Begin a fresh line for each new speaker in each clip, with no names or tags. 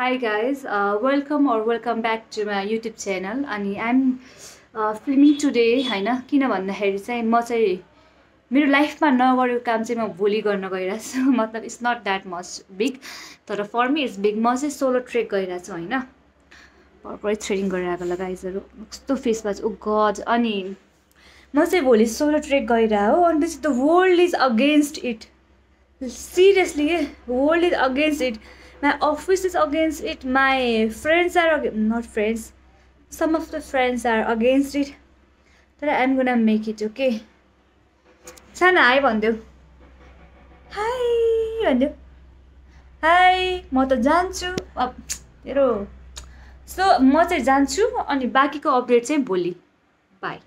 Hi guys, welcome back to my YouTube channel. अनि I'm filming today हैन किन भन्दाखेरि चाहिँ म चाहिँ मेरो लाइफमा नगरेको काम चाहिँ म भोलि गर्न गइरहेको छु मतलब it's not that much big तर फर मी इट्स बिग म चाहिँ सोलो ट्रेक गइरहेको छु हैन भर्खरै थ्रेडिङ गरेर आएको ल गाइजहरु कस्तो फेसमा चाहिँ ओ गड अनि म चाहिँ भोलि सोलो ट्रेक गइरहेको हो अनि the world is against it seriously world is against it. My office is against it. My friends are not friends, some of the friends are against it, but I'm gonna make it. Okay, Sana, hi भन्देऊ hi भन्देऊ hi म त जान्छु अब तेरो so म चाहिँ जान्छु अनि बाकीको update चाहिँ भोलि बाइ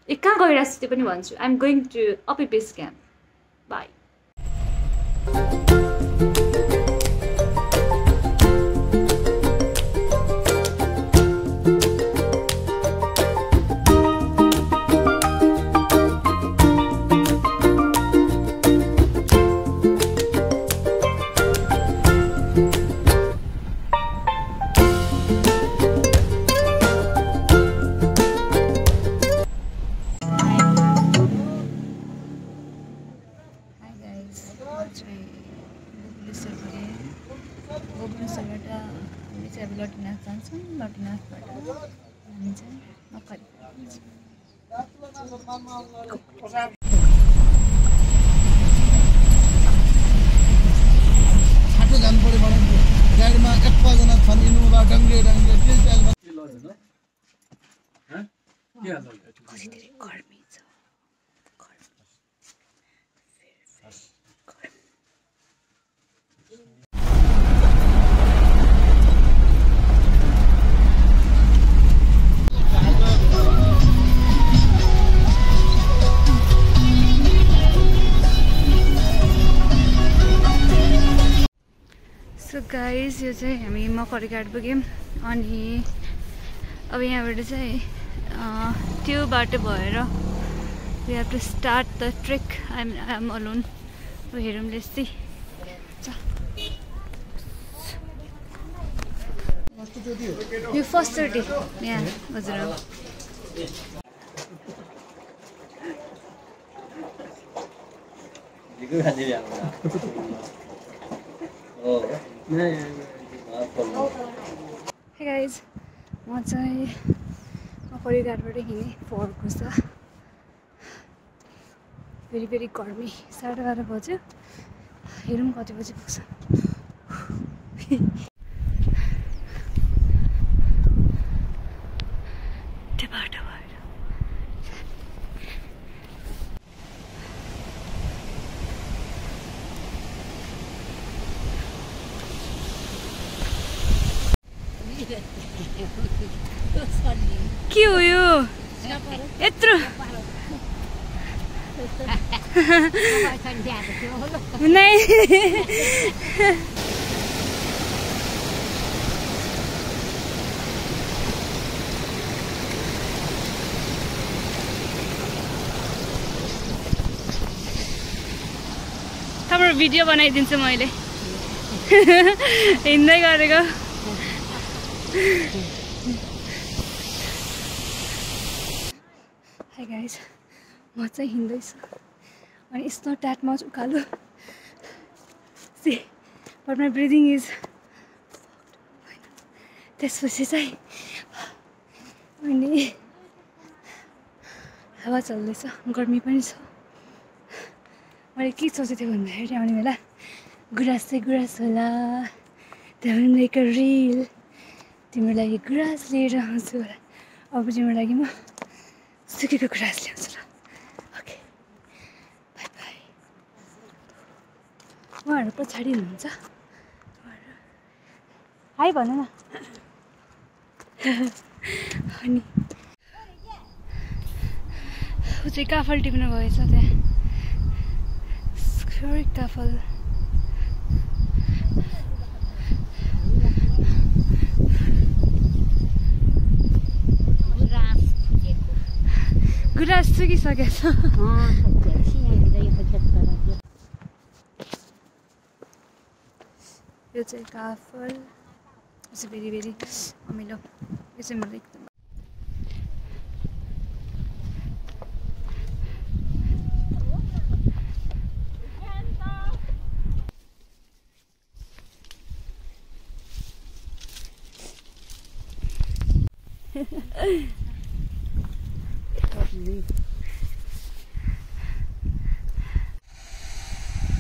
ए कहाँ गइरहेको छु त्यो पनि भन्छु आई एम गोइङ टु अपी बेस क्याम्प बाइ गाइस यो चाहिँ हामी मकरी घाट पुग्यौँ अनि अब यहाँबाट चाहिँ त्यो बाटो भएर we have to start the trek I am alone हेरौँ लेट्स यो फर्स्टचोटि यहाँ हजुर Hey guys, म चाहिँ मकरी घाटबाट हिँडेँ फर्को छ भेरी गर्मी 12:30 बज्यो हेरौँ कति बजी पुग्छ त्यो बाटो भएर के हो यो यत्रो नै तपाईहरु भिडियो बनाइदिन्छु मैले हिँड्दै गरेको Hi guys, म चाहिँ हिँड्दैछु अनि इट्स नट द्याट मच उकालो see but my breathing is त्यसपछि चाहिँ अनि हावा चल्दैछ गर्मी पनि छ मैले के सोचेको थिएँ भन्दाखेरि आउने बेला गुराँस चाहिँ गुराँस होला त्यहाँ मेक अ रिल तिम्रो लागि गुराँस लिएर आउँछु होला अब तिम्रो लागि म सुकेको गुराँस ल्याउँछु ल ओके बाई बाई उहाँहरू पछाडि हुनुहुन्छ हाई भन न अनि ऊ चाहिँ काफल टिप्न गएछ त्यहाँ काफल गुराँस सुकिसकेछ यो चाहिँ काफल त्यसपछि फेरि फेरि अमिलो यो चाहिँ मलाई एकदम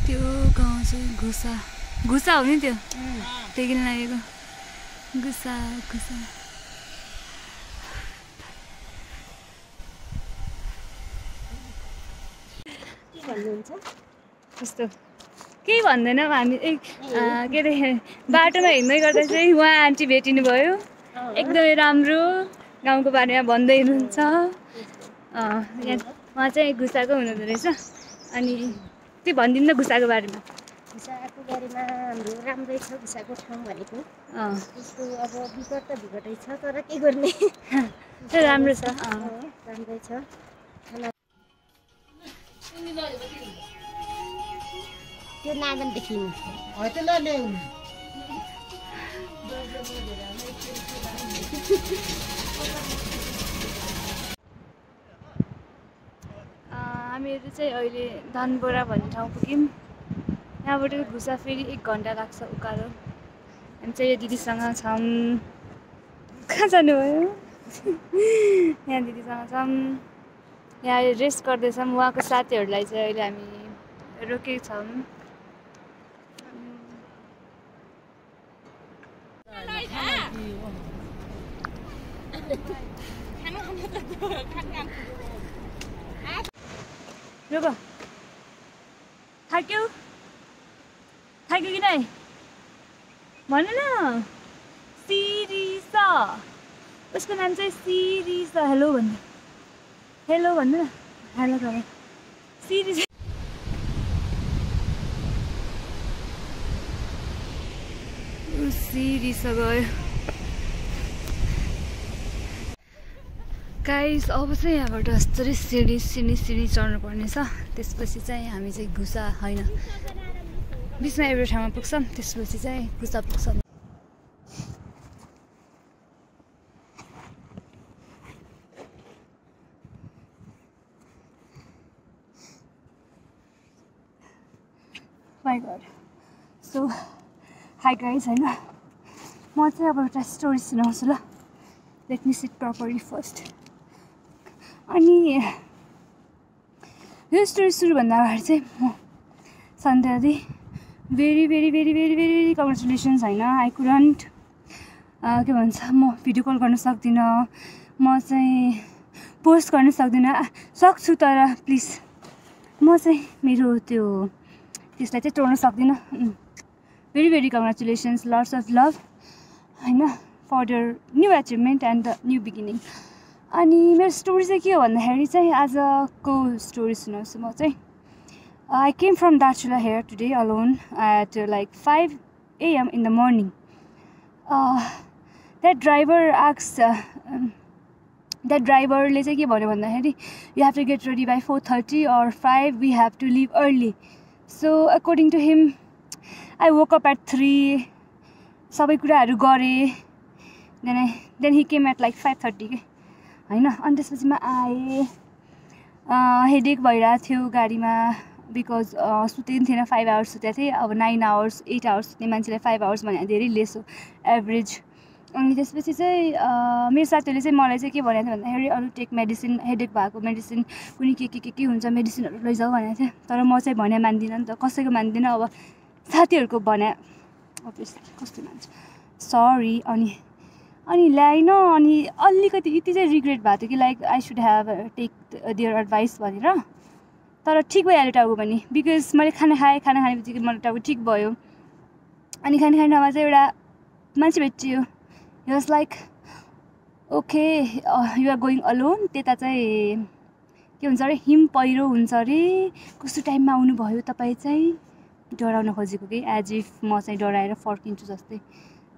त्यो गाउँ चाहिँ घुसा घुसा हो नि त्यो त्यही किन लागेको घुसा घुसा कस्तो केही भन्दैन हामी के अरे बाटोमा हिँड्दै गर्दा चाहिँ उहाँ आन्टी भेटिनु भयो एकदमै राम्रो गाउँको बारेमा भन्दै हुनुहुन्छ उहाँ चाहिँ घुसाको हुनुहुँदो रहेछ अनि त्यो भनिदिनु न घुसाको बारेमा
घुसाको बारेमा हाम्रो राम्रै छ घुसाको ठाउँ भनेको त्यस्तो अब विकट त विकटै छ तर के गर्ने
राम्रो छ
राम्रै छ त्यो नागन देखिनु
हामीहरू चाहिँ अहिले धनबोरा भन्ने ठाउँ पुग्यौँ यहाँबाट घुसा फेरि 1 घन्टा लाग्छ उकालो हामी चाहिँ यो दिदीसँग छौँ कहाँ जानुभयो यहाँ दिदीसँग छौँ यहाँ रेस्ट गर्दैछौँ उहाँको साथीहरूलाई चाहिँ अहिले हामी रोकेको छौँ रोक थाक्यौ थाक्यो कि नै भन्नु न सिरिसा उसको नाम चाहिँ सिरिसा हेलो भन्नु हेलो भन्नु न हेलो गरे सिरिसा सिरिसा गयो गाइस अब चाहिँ यहाँबाट यस्तरी सिडी चढ्नु पर्ने छ त्यसपछि चाहिँ हामी चाहिँ घुसा होइन बिचमा एउटा ठाउँमा पुग्छौँ त्यसपछि चाहिँ घुसा पुग्छौँ my god so hi guys होइन म चाहिँ अब एउटा स्टोरी सुनाउँछु ल let me sit properly first अनि यो स्टोरी सुरुभन्दा अगाडि चाहिँ म सन्ध्या दी very very very very very congratulations होइन आई कुडन्ट के भन्छ म भिडियो कल गर्न सक्दिनँ म चाहिँ पोस्ट गर्न सक्दिनँ सक्छु तर प्लिज म चाहिँ मेरो त्यसलाई चाहिँ तोड्न सक्दिनँ very very congratulations lots of love होइन for your new achievement and the new beginning अनि मेरो स्टोरी चाहिँ के हो भन्दाखेरि चाहिँ आजको स्टोरी सुनाउँछु म चाहिँ I came from Darchula here today alone at like 5 AM in the morning. That driver asked, that driver ले चाहिँ के भन्यो भन्दाखेरि you have to get ready by 4:30 or 5, we have to leave early. So according to him, I woke up at 3, सबै कुराहरू गरेँ, then he came at like 5:30 के हैन अनि त्यसपछि म आएँ हेडेक भइरहेको थियो गाडीमा बिकज सुतेको थिएन 5 आवर्स सुतेको थिएँ अब 9 आवर्स 8 आवर्स सुत्ने मान्छेलाई 5 आवर्स भने धेरै लेस हो एभरेज अनि त्यसपछि चाहिँ मेरो साथीहरूले चाहिँ मलाई चाहिँ के भनेको थियो भन्दाखेरि अरू टेक मेडिसिन हेडेक भएको मेडिसिन कुनै के हुन्छ मेडिसिनहरू लैजाऊ भनेको थियो तर म चाहिँ भने मान्दिनँ नि त कसैको मान्दिनँ अब साथीहरूको भने अभियसली कस्तो मान्छ सरी अनि ल्याइन अनि अलिकति यति चाहिँ रिग्रेट भएको थियो कि like I should have take their advice भनेर तर ठिक भइहाल्यो टाउको पनि बिकज मैले खाना खाने बित्तिकै मलाई टाउको ठिक भयो अनि खानामा चाहिँ एउटा मान्छे भेटियो he was like okay you are going alone त्यता चाहिँ के हुन्छ अरे हिम पहिरो हुन्छ अरे कस्तो टाइममा आउनुभयो तपाईँ चाहिँ डराउन खोजेको कि एज इफ म चाहिँ डराएर फर्किन्छु जस्तै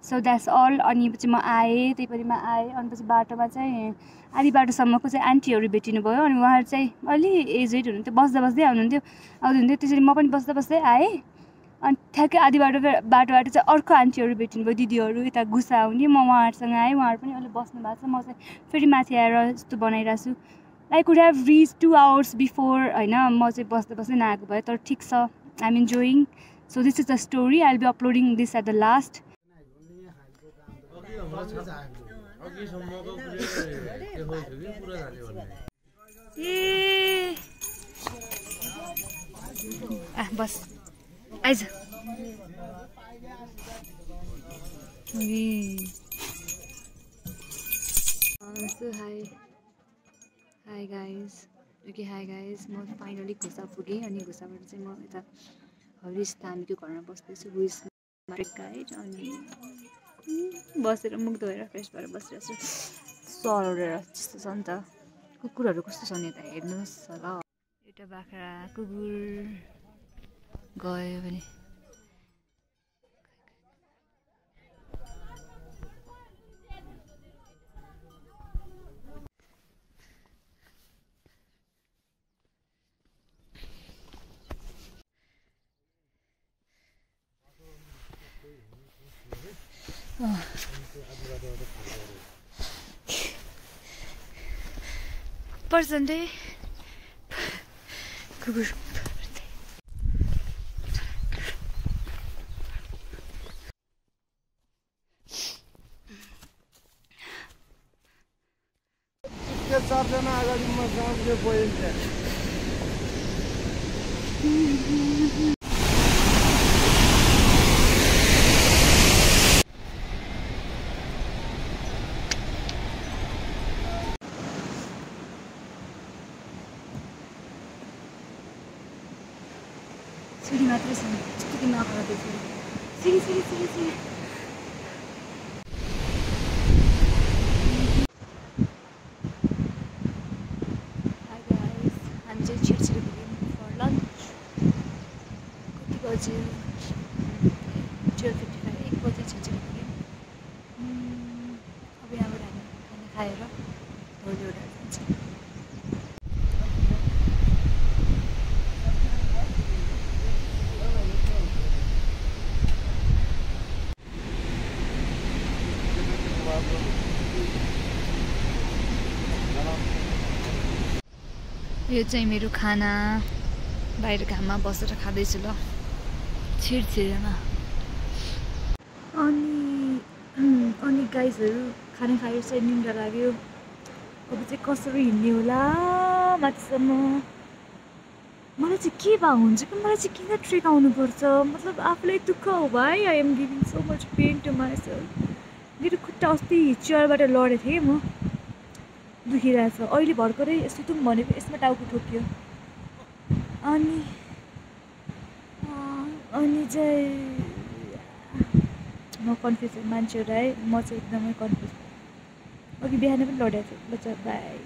सो द्याट्स अल अनि पछि म आएँ त्यही पनि म आएँ अनि पछि बाटोमा चाहिँ आधी बाटोसम्मको चाहिँ आन्टीहरू भेटिनु भयो अनि उहाँहरू चाहिँ अलि एजेड हुनुहुन्थ्यो बस्दै आउनुहुन्थ्यो त्यसरी म पनि बस्दै आएँ अनि ठ्याक्कै आधी बाटोबाट चाहिँ अर्को आन्टीहरू भेटिनु भयो, दिदीहरू यता गुसा आउने। म उहाँहरूसँग आएँ, उहाँहरू पनि अहिले बस्नु भएको छ। म चाहिँ फेरि माथि आएर यस्तो बनाइरहेको छु। I could have reach 2 hours before होइन। म चाहिँ बस्दै नआएको भए, तर ठिक छ, I am enjoying. So this is the story. I will be uploading this at the last. ए बस आइज। So hi guys. Okay hi guys, म फाइनली घुसा पुगेँ। अनि घुसाबाट चाहिँ म यता हरिश थामीको घरमा बस्दैछु। हु इज माई गाइड। अनि बसेर मुख धोएर फ्रेस भएर बसिरहेको छु। सरेर त्यस्तो छ नि त। कुकुरहरू कस्तो छ नि यता हेर्नुहोस् ल। एउटा बाख्रा कुकुर गयो भने पर्सन्टे कुकुर।
चारजना अगाडि म गाउँको पोइन्ट
सिडी मात्रै छ, यस्तो कि नखराउँदैछु। सिडी हाई गाइस, हामी चाहिँ छिटछिटो पुग्यौँ फर लन्च। कति बज्यो? 12:55, 1 बजे छिटछिटो पुग्यौँ। अब यहाँबाट हामी खाना खाएर धोलीवटा जान्छौँ। यो चाहिँ मेरो खाना, बाहिर घाममा बसेर खाँदैछु ल छिटछिटोमा। अनि गाइजहरू खाना खाएर चाहिँ निन्द्रा लाग्यो। अब चाहिँ कसरी हिँड्ने होला माथिसम्म। मलाई चाहिँ के भए हुन्छ कि मलाई चाहिँ किन ट्रेक आउनुपर्छ? मतलब आफूलाई दुःख हो भाइ। I am giving so much pain to myself. मेरो खुट्टा अस्ति चेयरबाट लडेको थिएँ म, दुखिरहेछ। अहिले भर्खरै सुतौँ भनेको यसमा टाउको ठोक्यो। अनि चाहिँ म कन्फ्युज मान्छेहरू आएँ, म चाहिँ एकदमै कन्फ्युज। अघि बिहान पनि लडेको थियो। बच्चा बाई।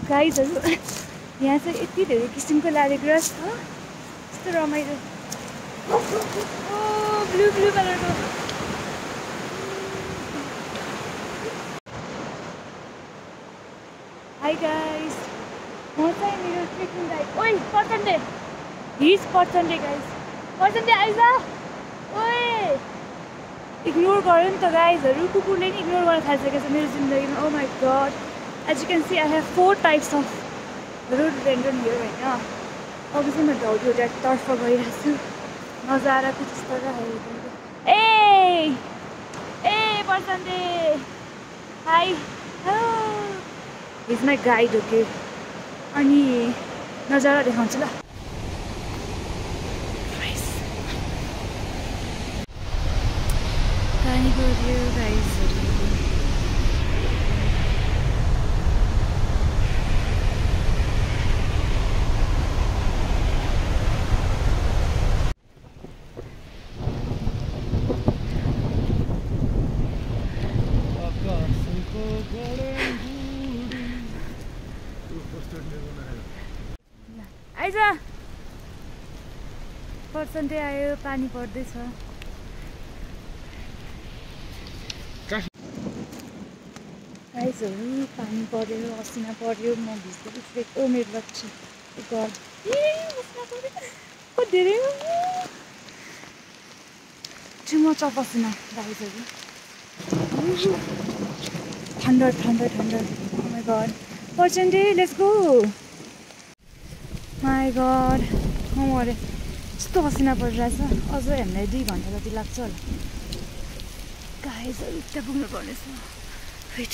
गाइजहरू यहाँ चाहिँ यति धेरै किसिमको लारीग्रास छ, यस्तो रमाइलो। ब्लू कलरको। हाई गाइज, म चाहिँ मेरो ट्रेकिङ गाइड। ओइ पर्सन्डे, हिज पर्सन्डे गाइज, पर्सन्डे आइज। ओए इग्नोर गर्यो नि त गाइजहरू, कुकुरले नि इग्नोर गर्न थालिसकेको छ मेरो जिन्दगीमा। Oh my god. As you can see, I have 4 types of rhododendron here right now. अब चाहिँ म धौलीवटा तर्फ गइरहेको छु। नजाराको त्यस्तो रहेको। ए पर्सन्डे hi. He's my guide. Okay, अनि नजारा देखाउँछु ल। पानी गयो गाइजहरू। आइज पर्सेन्टै आयो पानी पर्दैछ गाइजहरू पानी पर्यो असिना पर्यो म भिज्दै भिज्दै मेरो बच्ची घर धेरै टु मच अफ असिना गाइजहरू ठन्डा ठन्डा ठन्डा माई गड पर्सेन्टै लेट्स गो माई गड मरे यस्तो पसिना परिरहेछ अझ हामीलाई 2 घन्टा जति लाग्छ होला गाइजहरू त्यहाँ पुग्नु पर्नेछ वेट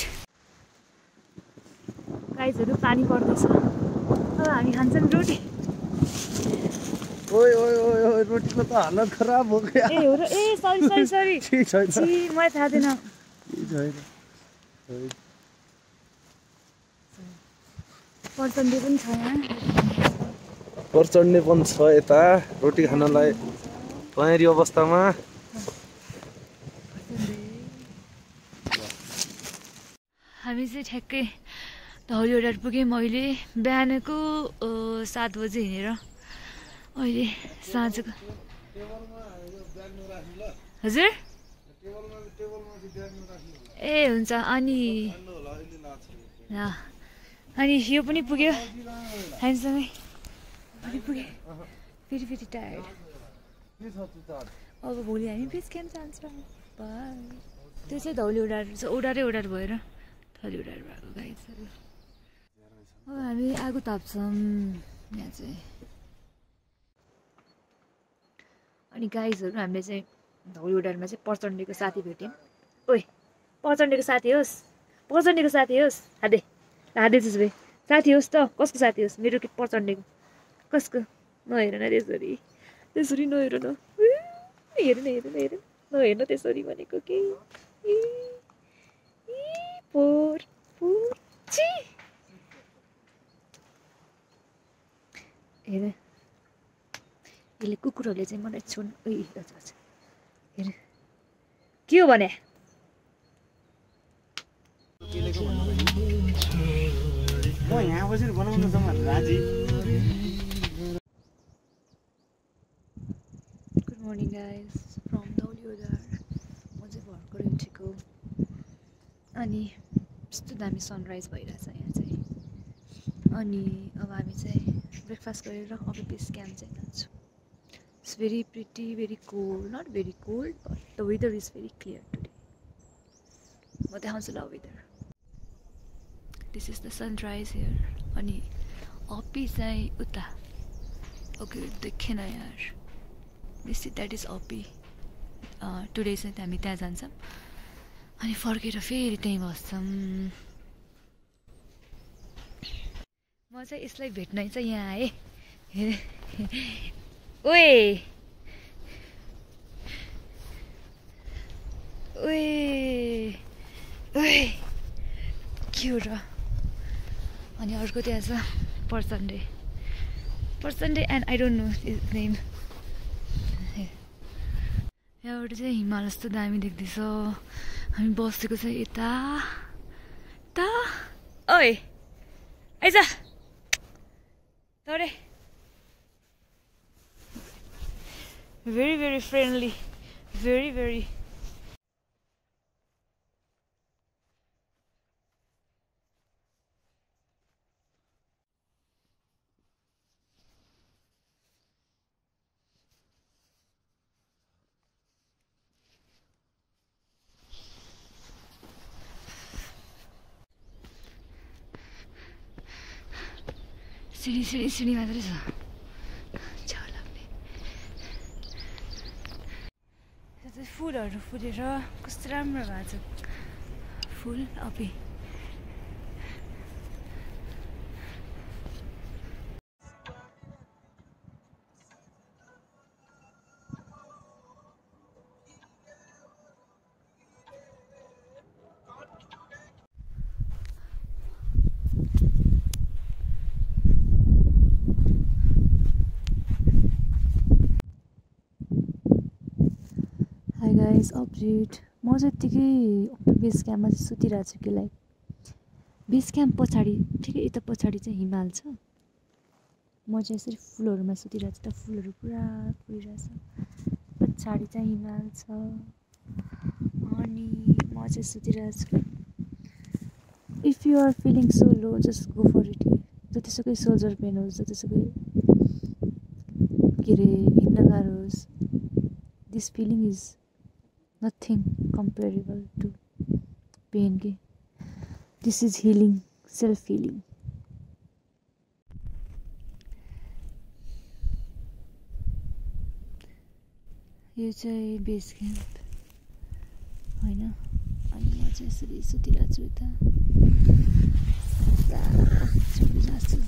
गाइजहरू पानी पर्दैछ अब हामी खान्छौँ रोटी
ओइ ओइ ओइ ओइ रोटीको त हालत खराब हो क्या
ए हो र ए सरी सरी सरी मलाई थाहा थिएन पर्सन्डे पनि छ यहाँ
पर्चण्डे पनि छ यता रोटी खानलाई तयारी अवस्थामा
हामी चाहिँ ठ्याक्कै धौलीवटा पुग्यौँ मैले बिहानको 7 बजे हिँडेर अहिले साँझको हजुर ए हुन्छ अनि यो पनि पुग्यो हामीसँगै पनि पुग्यो फेरि टायर्ड अब भोलि हामी बेस क्याम्प जान्छौँ त्यो चाहिँ धौली ओडारै भएर थली उडार भएको गाइजहरू अब हामी आगो ताप्छौँ यहाँ चाहिँ अनि गाइजहरू हामीले चाहिँ धौली उडारमा चाहिँ पर्चण्डेको साथी भेट्यौँ ओइ पर्चण्डेको साथी होस् हादे त्यसो भए साथी होस् त कसको साथी होस् मेरो कि पर्चण्डेको कसको नहेर न त्यसरी नहेर न नहेर्नु त्यसरी भनेको कि हेर यसले कुकुरहरूले चाहिँ मलाई छोड्नु हेर के हो भने
म यहाँ बसेर बनाउन राजी
गुड मर्निङ गाइज फ्रम धौलीवडार म चाहिँ भर्खरै उठेको अनि यस्तो दामी सनराइज भइरहेछ यहाँ चाहिँ अनि अब हामी चाहिँ ब्रेकफास्ट गरेर अब बेस क्याम्प चाहिँ जान्छौँ it's very pretty very cold not very cold but the weather is very clear today म देखाउँछु ल weather this is the sunrise here अनि अपी चाहिँ उता ओके देखेन यार this that is Api today चाहिँ हामी त्यहाँ जान्छौँ अनि फर्केर फेरि त्यहीँ बस्छौँ म चाहिँ यसलाई भेट्नै चाहिँ यहाँ आएँ ओए के हो र अनि अर्को त्यहाँ छ पर्सन्डे and I don't know his name यहाँबाट चाहिँ हिमाल जस्तो दामी देख्दैछ हामी बसेको चाहिँ यता ओए आइज तरे very friendly very सिडी मात्रै छ छेउ लाग्ने फुलहरू फुलेर कस्तो राम्रो भएको छ फुल अपी गाइस अपडेट म चाहिँ यत्तिकै बेस क्याम्पमा चाहिँ सुतिरहेको छु कि लाइक बेस क्याम्प पछाडि ठिकै यता पछाडि चाहिँ हिमाल छ। म चाहिँ यसरी फुलहरूमा सुतिरहेको छु, त फुलहरू पुरा फुलिरहेछ। पछाडि चाहिँ हिमाल छ अनि म चाहिँ सुतिरहेको छु। If you are feeling so low just go for it. जतिसुकै सोल्जर पेन होस्, जतिसुकै के अरे हिँड्न गाह्रो होस्, this feeling is nothing comparable to pain के। This is healing, self healing. यो चाहिँ बेस क्याम्प होइन। अनि म चाहिँ यसरी सुतिरहेको छु यता सुतिरहेको छु।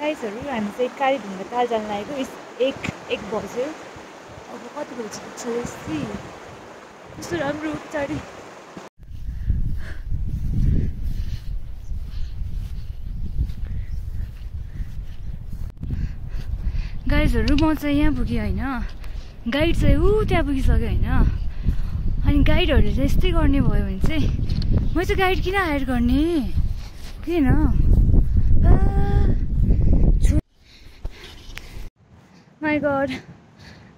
गाइजहरू हामी चाहिँ कालीढुङ्गा ताल जान लागेको। एक बज्यो। अब कति बजी पुग्छ यस्तै कस्तो राम्रो पछाडि। गाइजहरू म चाहिँ यहाँ पुगेँ होइन। गाइड चाहिँ त्यहाँ पुगिसक्यो होइन। अनि गाइडहरूले चाहिँ यस्तै गर्ने भयो भने चाहिँ म चाहिँ गाइड किन हायर गर्ने, किन? माई गड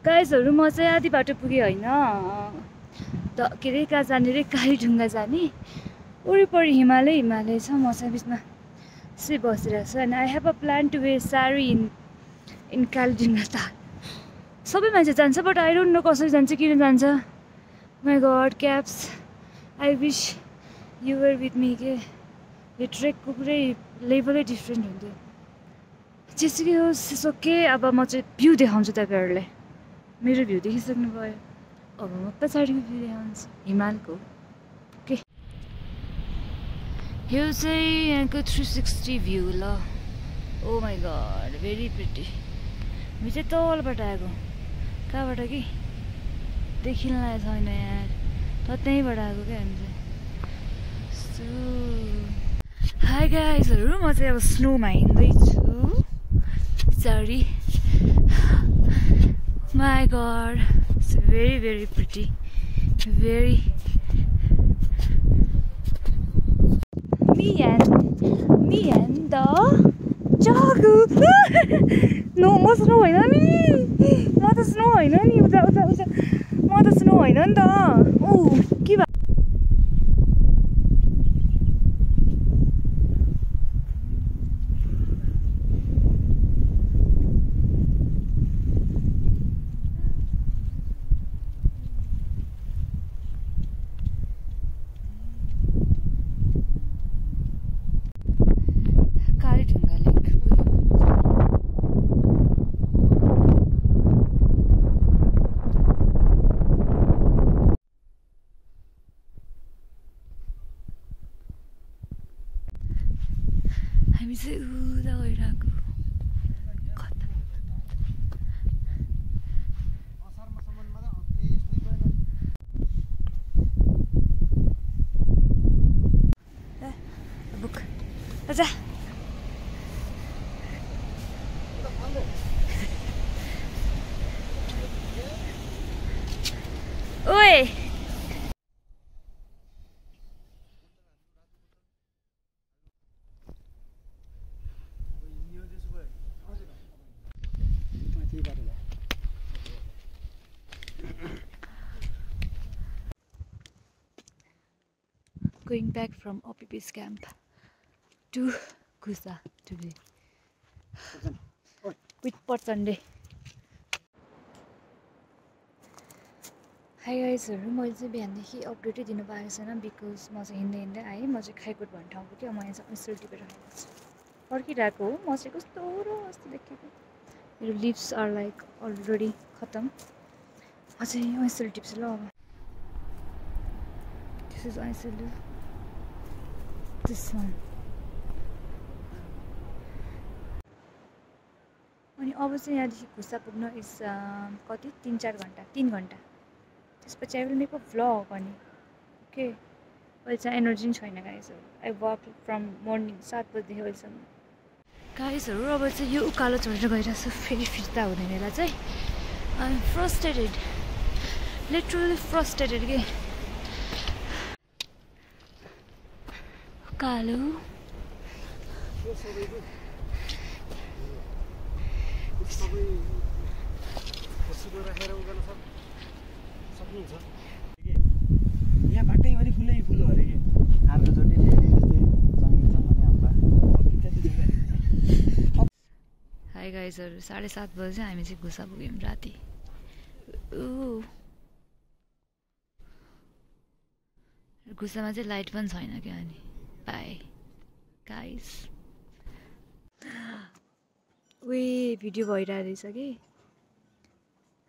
गाइजहरू म चाहिँ आधी बाटो पुगेँ होइन। के अरे कहाँ जाने रे, कालीढुङ्गा जाने। वरिपरि हिमालै छ। म चाहिँ बिचमा यसै बसिरहेको छु। अनि I have a plan to wear sari in Kalidhunga Tal. सबै मान्छे जान्छ बट आई डोन्ट नो कसरी जान्छ, किन जान्छ। My god caps, I wish you were with me के। यो ट्रेकको पुरै लेभलै डिफ्रेन्ट हुन्थ्यो। जेसुकै होस् ओके। अब म चाहिँ भ्यू देखाउँछु तपाईँहरूलाई। मेरो भ्यू देखिसक्नु भयो। अब म पछाडिको भ्यू देखाउँछु हिमालको। ओके, यो चाहिँ यहाँको 360 भ्यू ल। ओ माई गड भेरी प्रिटी। हामी चाहिँ तलबाट आएको, कहाँबाट कि देखिन लागेको छैन यार। त्यहीँबाट आएको क्या हामी चाहिँ। हाई गाइजहरू, म चाहिँ अब स्नोमा हिँड्दैछु। Sorry. My God, it's very, very pretty. Very. Me and the Jagu. No, म स्नो होइन नि। म त स्नो होइन नि। उता म त स्नो होइन नि त। ऊ के भयो? हामी चाहिँ उता गइरहेको कता। बुक आजा। ओए going back from Opi Base Camp to Kusa today with Pachande. Hi गाइजहरू मैले चाहिँ बिहानदेखि अपडेटै दिनु पाएको छैन बिकज म चाहिँ हिँड्दै हिँड्दै आएँ म चाहिँ खाइकोट भन्ने ठाउँको क्या म यहाँ चाहिँ ऐसुल टिपेर खाइरहेको छु फर्किरहेको हो म चाहिँ कस्तो र जस्तो देखेको मेरो लिप्स आर लाइक अलरेडी खतम म चाहिँ ऐसुल टिप्छु ल अब दिस इज ऐसुल दिस वान अनि अब चाहिँ यहाँदेखि घुसा पुग्न इज कति 3-4 घन्टा 3 घन्टा त्यसपछि I will make a vlog अनि ओके अहिले चाहिँ एनर्जी पनि छैन गाइजहरू आई वर्क फ्रम मर्निङ 7 बजीदेखि अहिलेसम्म गाइजहरू अब चाहिँ यो उकालो चढेर गइरहेको छु फेरि फिर्ता हुने बेला चाहिँ I am frustrated literally frustrated के उकालो
यहाँ बाटैभरि फुलै फुल हो अरे कि आर्कोचोटि फेरि जस्तै जङ्गलसम्म नै आउँला
हाई गाइजहरू 7:30 बजी हामी चाहिँ घुसा पुग्यौँ राति घुसामा चाहिँ लाइट पनि छैन क्या अनि बाई गाइस वे भिडियो भइरहेको रहेछ कि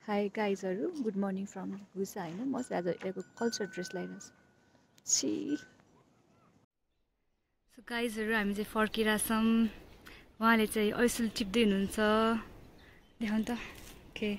हाई गाइजहरू गुड मर्निङ फ्रम घुसा होइन म चाहिँ आज यहाँको कल्चर ड्रेस लगाइरहेको छु छि सो गाइजहरू हामी चाहिँ फर्किरहेछौँ उहाँले चाहिँ ऐसुल टिप्दै हुनुहुन्छ देखाउनु त के